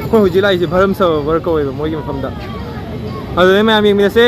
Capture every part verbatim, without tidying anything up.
ꯑꯩꯈꯣꯏ ꯍꯧꯖꯤꯛ ꯂꯥꯛꯏꯁꯦ ꯚꯔꯝ ꯁꯔꯣꯕꯔ ꯀꯧꯋꯦꯕ ꯃꯣꯏꯒꯤ ꯃꯐꯝꯗ꯫ ꯑꯗꯨꯗꯩ ꯃꯌꯥꯝ ꯌꯦꯡꯃꯤꯟꯅꯁꯦ꯫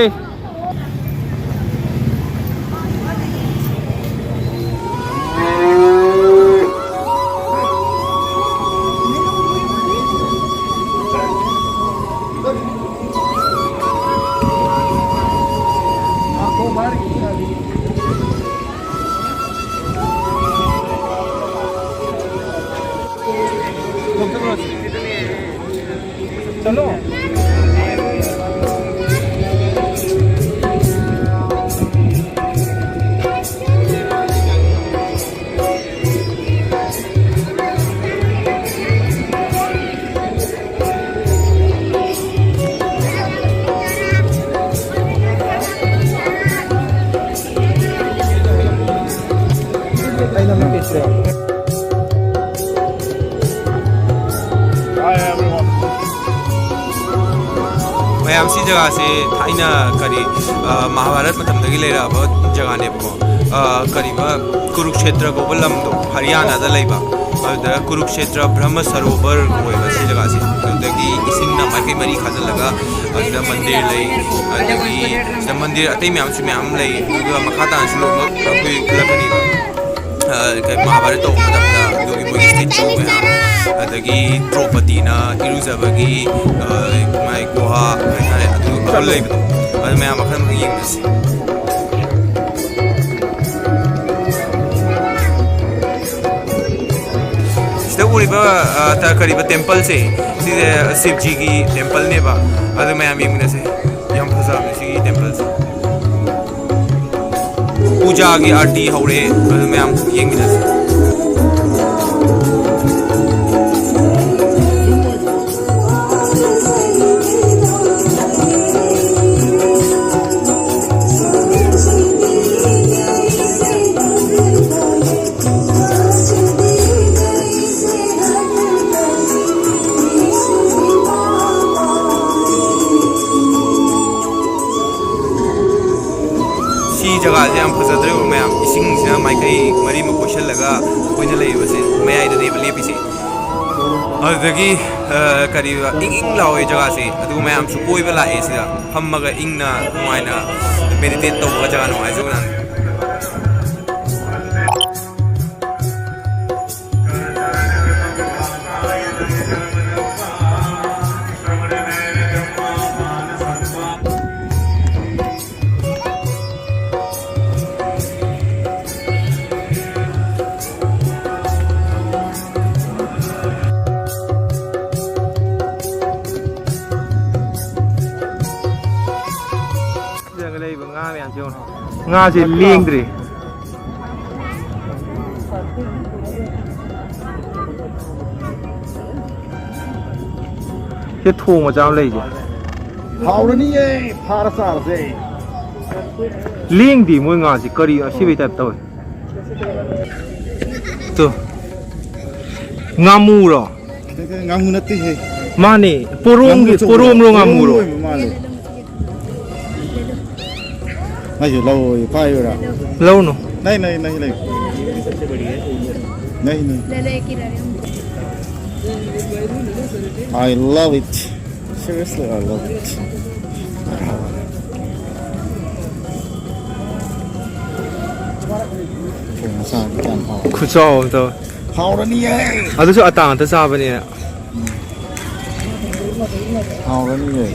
ꯃꯌꯥꯝ, ꯁꯤ ꯖꯒꯥꯁꯦ ꯊꯥꯏꯅ ꯀꯔꯤ, ꯑ, ꯃꯍꯥꯚꯥꯔꯠ ꯃꯇꯝꯗꯒꯤ ꯂꯩꯔꯛꯑꯕ ꯖꯒꯥꯅꯦꯕꯀꯣ꯫ ꯑ, ꯀꯔꯤꯕ, ꯀꯨꯔꯨꯛꯁꯦꯇ꯭ꯔ ꯀꯧꯕ ꯂꯝꯗꯣ, ꯍꯔꯤꯌꯥꯅꯥꯗ ꯂꯩꯕ꯫ ꯑꯗꯨꯗ ꯀꯨꯔꯨꯛꯁꯦꯇ꯭ꯔ ꯕ꯭ꯔꯍꯃ ꯁꯔꯣꯕꯔ ꯑꯣꯏꯕ ꯁꯤ ꯖꯒꯥꯁꯦ꯫ ꯑꯗꯨꯗꯒꯤ ꯏꯁꯤꯡꯅ ꯃꯥꯏꯀꯩ ꯃꯔꯤ ꯈꯥꯖꯤꯜꯂꯒ ꯑꯗꯨꯗ ꯃꯟꯗꯤꯔ ꯂꯩ꯫ ꯑꯗꯒꯤ ꯁꯤꯗ ꯃꯟꯗꯤꯔ ꯑꯇꯩ ꯃꯌꯥꯝꯁꯨ ꯃꯌꯥꯝ ꯂꯩ꯫ ꯑꯗꯨꯒ ꯃꯈꯥ ꯇꯥꯅꯁꯨ ꯂꯣꯏꯅꯃꯛ ꯑꯩꯈꯣꯏ ꯎꯠꯂꯛꯀꯅꯤꯕ꯫ ꯑ, ꯀꯩ, ꯃꯍꯥꯚꯥꯔꯠ ꯇꯧꯕ ꯃꯇꯝꯗ ꯑꯗꯨꯒꯤ ꯃꯣꯏꯒꯤ statue ꯃꯌꯥꯝ, ꯑꯗꯒꯤ ꯗ꯭ꯔꯧꯄꯗꯤꯅ ꯏꯔꯨꯖꯕꯒꯤ, ꯑ, ꯃꯥꯏ ꯒꯨꯍꯥ ꯍꯥꯏꯇꯥꯔꯦ, ꯑꯗꯨ ꯂꯩꯕꯗꯣ, ꯑꯗꯨ ꯃꯌꯥꯝ ꯃꯈꯜ ꯃꯈꯜ ꯌꯦꯡꯃꯤꯟꯅꯁꯤ꯫ ꯁꯤꯗ ꯎꯔꯤꯕ, ꯑ, ꯇ-, ꯀꯔꯤꯕ templeꯁꯦ, ꯁꯤꯁꯦ ꯁꯤꯕꯖꯤꯒꯤ templeꯅꯦꯕ꯫ ꯑꯗꯨ ꯃꯌꯥꯝ ꯌꯦꯡꯃꯤꯟꯅꯁꯦ꯫ ꯌꯥꯝ ꯐꯖꯕꯅꯦ ꯁꯤꯒꯤ templeꯁꯦ꯫ ꯄꯨꯖꯥꯒꯤ ꯑꯥꯔꯇꯤ ꯍꯧꯔꯦ, ꯑꯗꯨ ꯃꯌꯥꯝ ꯌꯦꯡꯃꯤꯟꯅꯁꯤ꯫ ꯁꯤ ꯖꯒꯥꯁꯦ ꯌꯥꯝ ꯐꯖꯗ꯭ꯔꯣ ꯃꯌꯥꯝ? ꯏꯁꯤꯡꯁꯤꯅ ꯃꯥꯏꯀꯩ ꯃꯔꯤꯃꯛ ꯀꯣꯏꯁꯤꯜꯂꯒ ꯑꯗꯨꯗꯒꯤ, ꯑ, ꯀꯔꯤꯕ, ꯏꯪ ꯏꯪ ꯂꯥꯎꯋꯦ ꯖꯒꯥꯁꯦ꯫ ꯑꯗꯨꯒ ꯃꯌꯥꯝꯁꯨ ꯀꯣꯏꯕ ꯂꯥꯛꯑꯦ ꯁꯤꯗ꯫ ꯐꯝꯃꯒ ꯏꯪꯅ ꯅꯨꯡꯉꯥꯏꯅ meditate ꯇꯧꯕꯒ ꯖꯒꯥ ꯅꯨꯡꯉꯥꯏꯖꯕꯖꯥꯠꯅꯤ꯫ ꯁꯤꯗꯒ ꯂꯩꯕ ꯉꯥ ꯃꯌꯥꯝꯁꯦ ꯌꯦꯡꯉꯣ꯫ ꯉꯥꯁꯦ ꯂꯦꯡꯗ꯭ꯔꯤ꯫ ꯁꯤ ꯊꯣꯡ ꯃꯆꯥ ꯑꯃ ꯂꯩꯁꯦ꯫ ꯍꯥꯎꯔꯅꯤꯌꯦ, ꯐꯥꯔ ꯆꯥꯔꯁꯦ꯫ ꯂꯦꯡꯗꯦ ꯃꯣꯏ ꯉꯥꯁꯦ, ꯀꯔꯤ ꯑꯁꯤꯕꯩ type ꯇꯧꯋꯦ꯫ ꯇꯨ꯫ ꯉꯥꯃꯨꯔꯣ? ꯉꯥꯃꯨ ꯅꯠꯇꯦꯍꯦ꯫ ꯃꯥꯅꯦ, ꯄꯣꯔꯣꯝꯒꯤ, ꯉꯥꯃꯨ ꯑꯆꯧꯕꯔꯣ? ꯄꯣꯔꯣꯝꯂꯣ ꯉꯥꯃꯨꯔꯣ? ꯄꯣꯔꯣꯝ ꯑꯣꯏꯕ ꯃꯥꯜꯂꯦ꯫ ꯑꯩꯁꯨ ꯂꯧ ꯄꯥꯏꯌꯨꯔꯥ? ꯂꯧꯅꯨ꯫ ꯅꯩ, ꯅꯩ, ꯅꯩ, ꯅꯩ꯫ ꯅꯩ, ꯅꯩ꯫ I love it. Seriously, I love it. ꯊꯣꯡ ꯃꯆꯥꯗꯤ ꯀꯌꯥꯝ ꯍꯥꯎꯔꯦ꯫ ꯈꯨꯆꯥꯎ ꯑꯃ ꯇꯧꯋꯦ꯫ ꯍꯥꯎꯔꯅꯤꯌꯦ꯫ ꯑꯗꯨꯁꯨ ꯑꯇꯥ ꯉꯥꯛꯇ ꯆꯥꯕꯅꯤꯅ꯫ ꯍꯥꯎꯔꯅꯤꯌꯦ꯫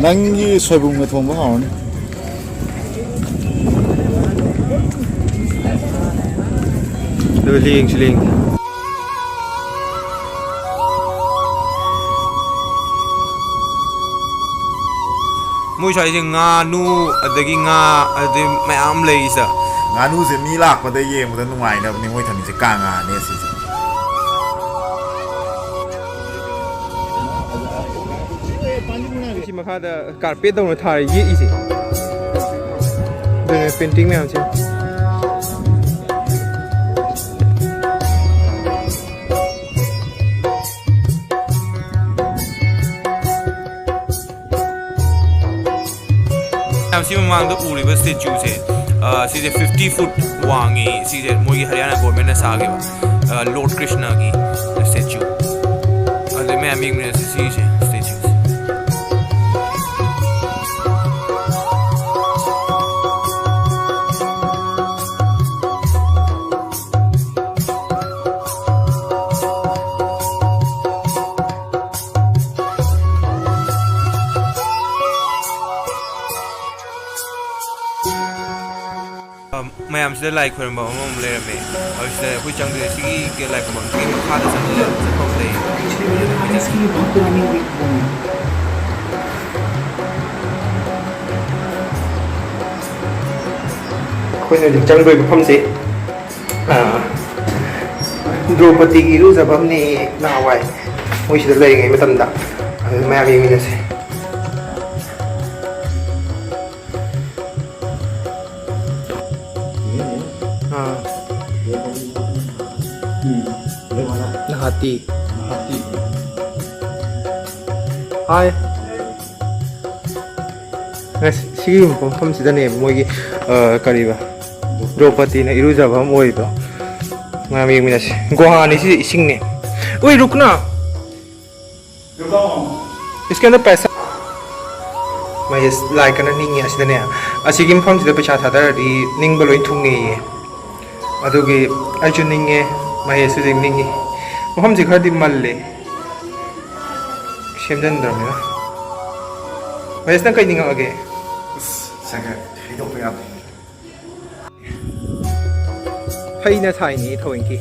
ꯅꯪꯒꯤ ꯁꯣꯏꯕꯨꯝꯒ ꯊꯣꯡꯕ ꯍꯥꯎꯔꯅꯤ꯫ ꯑꯗꯨ ꯂꯦꯡꯁꯨ ꯂꯦꯡꯗꯦ꯫ ꯃꯣꯏ ꯁ꯭ꯋꯥꯏꯁꯦ ꯉꯥꯅꯨ, ꯑꯗꯒꯤ ꯉꯥ, ꯑꯗꯩ ꯃꯌꯥꯝ ꯂꯩ ꯁꯤꯗ꯫ ꯉꯥꯅꯨꯁꯦ ꯃꯤ ꯂꯥꯛꯄꯗ ꯌꯦꯡꯕꯗ ꯅꯨꯡꯉꯥꯏꯅꯕꯅꯦ ꯃꯣꯏ ꯊꯝꯃꯤꯁꯦ, ꯀꯥꯡ ꯉꯥꯅꯦ ꯁꯤꯁꯦ꯫ ꯁꯤ ꯃꯈꯥꯗ carpet ꯇꯧꯅ ꯊꯥꯔ ꯌꯦꯛꯏꯁꯦ꯫ ꯑꯗꯨꯅꯦ painting ꯃꯌꯥꯝꯁꯦ꯫ ꯃꯌꯥꯝꯁꯤ ꯃꯃꯥꯡꯗ ꯎꯔꯤꯕ statue ꯁꯦ, ꯑ, ꯁꯤꯁꯦ fifty foot ꯋꯥꯡꯉꯤ꯫ ꯁꯤꯁꯦ ꯃꯣꯏꯒꯤ ꯍꯔꯤꯌꯥꯅꯥ government ꯅ ꯁꯥꯈꯤꯕ꯫ ꯑ, Lord Krishnaꯒꯤ statue꯫ ꯑꯗꯨ ꯃꯌꯥꯝ ꯌꯦꯡꯃꯤꯟꯅꯁꯤ ꯁꯤꯁꯦ, statueꯁꯦ꯫ ꯑ, ꯃꯌꯥꯝꯁꯤꯗ ꯂꯥꯏ ꯈꯣꯏꯔꯝꯕ ꯑꯃꯃꯝ ꯂꯩꯔꯝꯃꯦ꯫ ꯑꯗꯨꯁꯤꯗ ꯑꯩꯈꯣꯏ ꯆꯪꯗꯣꯏꯅꯦ꯫ ꯁꯤꯒꯤ ꯂꯥꯏ ꯈꯨꯔꯨꯝꯐꯝꯁꯤꯒꯤ ꯃꯈꯥꯗ ꯆꯪꯁꯤꯜꯂ ꯆꯠꯐꯝ ꯂꯩ꯫ ꯑꯩꯈꯣꯏꯅ ꯍꯧꯖꯤꯛ ꯆꯪꯗꯣꯏ ꯃꯐꯝꯁꯦ, ꯑ, ꯗ꯭ꯔꯧꯄꯗꯤꯒꯤ ꯏꯔꯨꯖꯐꯝꯅꯦ ꯅꯍꯥꯟꯋꯥꯏ ꯃꯣꯏ ꯁꯤꯗ ꯂꯩꯔꯤꯉꯩ ꯃꯇꯝꯗ꯫ ꯑꯗꯨ ꯃꯌꯥꯝ ꯌꯦꯡꯃꯤꯟꯅꯁꯦ꯫ ꯑꯥ꯫ ꯅꯍꯥꯇꯤ꯫ ꯍꯥꯏ꯫ ꯉꯁꯤ ꯁꯤꯒꯤ ꯃꯐꯝꯁꯤꯗꯅꯦꯕ ꯃꯣꯏꯒꯤ, ꯑ, ꯀꯔꯤꯕ, ꯗ꯭ꯔꯧꯄꯗꯤꯅ ꯏꯔꯨꯖꯕ ꯑꯃ ꯑꯣꯏꯔꯤꯗꯣ꯫ ꯃꯌꯥꯝ ꯌꯦꯡꯃꯤꯟꯅꯁꯤ꯫ ꯒꯨꯍꯥꯅꯤ ꯁꯤꯁꯦ, ꯏꯁꯤꯡꯅꯦ꯫ ꯎꯏ, ꯔꯨꯛꯅꯥ! ꯏꯁꯀꯦꯟꯗ ꯄꯩꯁꯥ꯫ ꯃꯍꯦꯁ ꯂꯥꯏ ꯀꯟꯅ ꯅꯤꯡꯉꯤ ꯑꯁꯤꯗꯅꯦ꯫ ꯑꯁꯤꯒꯤ ꯃꯐꯝꯁꯤꯗ ꯄꯩꯁꯥ ꯊꯥꯗꯔꯗꯤ ꯅꯤꯡꯕ ꯂꯣꯏ ꯊꯨꯡꯅꯦꯌꯦ꯫ ꯑꯗꯨꯒꯤ ꯑꯩꯁꯨ ꯅꯤꯡꯉꯦ, ꯃꯍꯦꯁꯁꯨ ꯍꯧꯖꯤꯛ ꯅꯤꯡꯉꯤ꯫ ꯃꯐꯝꯁꯤ ꯈꯔꯗꯤ ꯃꯜꯂꯦ, ꯁꯦꯝꯖꯤꯟꯗ꯭ꯔꯕꯅꯤꯅ꯫ ꯃꯍꯦꯁ, ꯅꯪ ꯀꯩ ꯅꯤꯡꯉꯛꯑꯒꯦ? ꯑꯁ, ꯉꯁꯥꯏ ꯍꯩꯗꯣꯛꯄ ꯌꯥꯗꯦ꯫ ꯐꯩꯅ ꯁꯥꯏꯅꯤ ꯊꯑꯣꯏꯀꯤ꯫